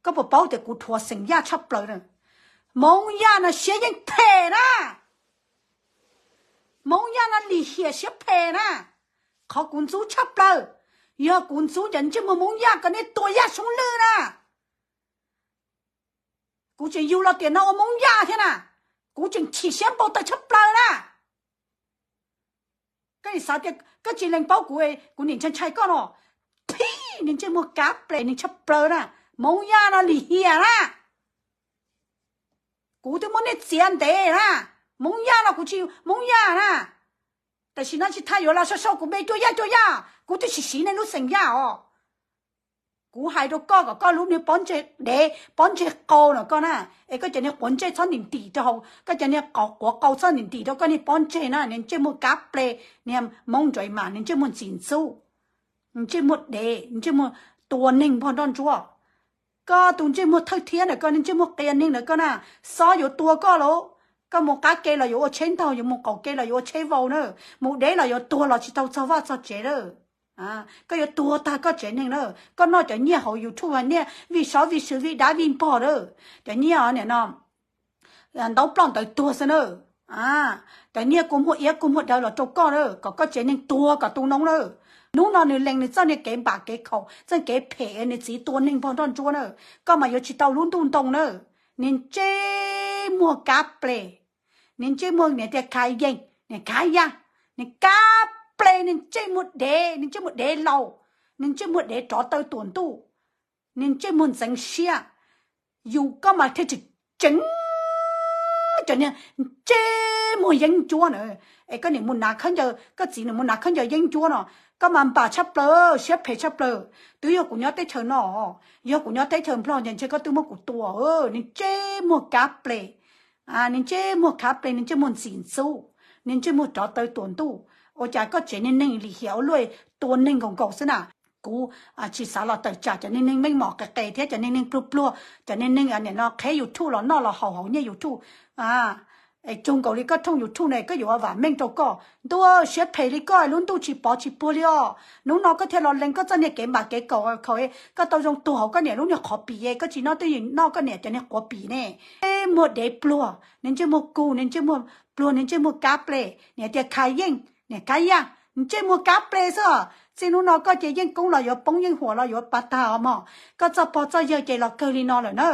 Koj puas paub tias kuv dhuav xeem Yaj tshaj plaws na? Hmoob Yaj no siab yeej phem na. Hmoob Yaj no lim hiam siab phem na. Qhov kuv ntxub tshaj plaws, yog kuv ntxub cov ntsej muag Hmoob Yaj kom nej tua Yaj Soob Lwj na. Kuv tseem yug los tiam no ua Hmoob Yaj thiab na, kuv tseem chim siab npau taws tshaj plaws na. Koj nim xav tias koj tsis lees paub kuv, kuv nim ntshai ntshai koj no. Phij, niag ntsej muag kab ples, niag tshaj plaws na. Hmoob Yaj no lim hiam na. Kuv twb muab nej txiav ntev na. Hmoob Yaj no kuv tsis Hmoob Yaj na. Tam sim no tsis tha yuav los sau sau kuv npe Cua Yaj Cua Yaj, kuv twb tsis siv nej lub xeem Yaj os. Kuv hais rau koj kom koj lub niag pob ntseg dev pob ntseg qau no koj na, es koj cov niag quav ntsej txhob ntim ntim rau hauv, koj cov niag quav qau txhob ntim ntim rau koj niag pob ntseg na, niag ntsej muag kab ples, niag Hmoob Nruav Mas, niag ntsej muag ntxim ntxub, ntsej muag dev, ntsej muag tua neeg npog nroj ntsuab. Koj tus ntsej muag thawj thiab ntawm koj, niag ntsej muag qias neeg ntawm koj na, xob yuav tua koj lauj. Koj mus qab ke los yuav ua tsheb ntaug, yuav mus qaum ke los yuav ua tsheb vau na, mus deb los yuav tuag los tsis tau txog vaj txog tsev lawm. Koj yuav tuag tag koj tsev neeg na. Koj noj cov nyiaj hauv YouTube, nyiaj vij saub vij sw vij dab vij npog lawm, cov nyiaj nim no ntaub ploj ntawd tuag xwb na. Cov nyiaj kua muag iab kua muag daw los rau koj na, kom koj tsev neeg tuag kom tu noob na. Hnub no nws lees nws txoj niag kev npam kev khaum, txoj kev phem, nws txiv tua neeg npog nroj ntsuab na. Koj mas yuav tsis tau lub ntuj ntoo na. Niag ntsej muag kab ples, niag ntsej muag niag tias khav yeej, niag khav yaj, niag kab ples, niag ntsej muag dev, niag ntsej muag dev laus, niag ntsej muag dev rov taw tuam ntuj, niag ntsej muag ntxeev siab. Yus koj mas thiaj tseem tseev cov niag ntsej muag yeeb ncuab na. Es koj nim mus hnav khaub ncaws, koj txiv nim mus hnav khaub ncaws yeeb ncuab no, koj mas npam tshaj plaws, siab phem tshaj plaws. Twb yog kuv nyob teb chaws no, yog kuv nyob teb chaws Nplog ces ntshe koj twb muab kuv tua. Niag ntsej muag kab ples, niag ntsej muag khav ples, niag ntsej muag ntxim ntxub, niag ntsej muag rov taw tuam ntuj. Ua cas koj tsev niag neeg lim hiam ua luaj tua neeg nkaus nkaus xwb na. Kuv tsis xav los tawm tsam cov niag neeg meej mom qes qes thiab cov niag neeg pluag pluag, cov niag neeg nim no qheb YouTube los noj los haus hauv nyiaj YouTube. Es cuag nkaus li koj thooj YouTube ne, koj yuav vam meej rau koj. Ntuj, siab phem li koj, lub ntuj tsis pov tsis puag li os. Hnub no koj thiaj los lees koj txoj niag kev npam kev khaum, koj tau zoo tuag hauv koj niam lub niag qhov pim, koj tsis noj twj ywm noj koj niam cov niag quav pim ne. Ntsej muag dev pluag, niag ntsej muag kuv, niag ntsej muag pluag, niag ntsej muag kab ples, niag tias khav yeej, niag kab yaj, ntsej muag kab ples xwb. Txij hnub no koj ces yeej koob los yuav poob, yeej huam los yuav pav tag os mog. Koj txoj pog txoj yawg ces los kawg li no lawm na.